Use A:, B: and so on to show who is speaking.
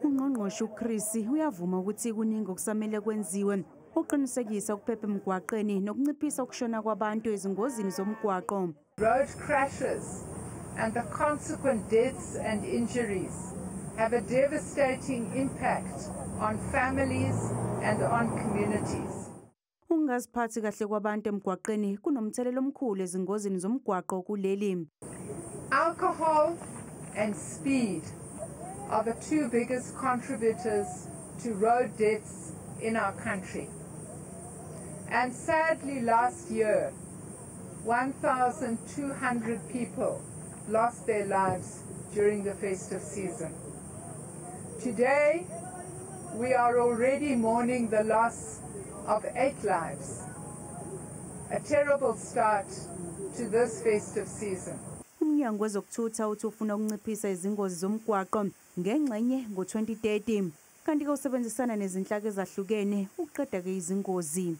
A: Ungqongqoshe uCreecy uyavuma ukuthi kuningi okusamele kwenziwe uqinisekisa ukuphepha emgwaqeni nokunciphisa ukushona kwabantu ezingozini zomgwaqo.
B: Road crashes and the consequent deaths and injuries have a devastating impact on families and on communities.
A: Ukungaziphathi kahle kwabantu emgwaqeni kunomthelela omkhulu ezingozini zomgwaqo kuleli.
B: Alcohol and speed are the two biggest contributors to road deaths in our country. And sadly, last year, 1,200 people lost their lives during the festive season. Today, we are already mourning the loss of 8 lives. A terrible start to this festive season.
A: Umnyango wezokuthutha uthi ufuna ukunciphisa izingozi zomgwaqo ngengxenye ngo-2030, kanti-ke usebenzisana nezinhlaka ezahlukene ukuqeda-ke izingozi.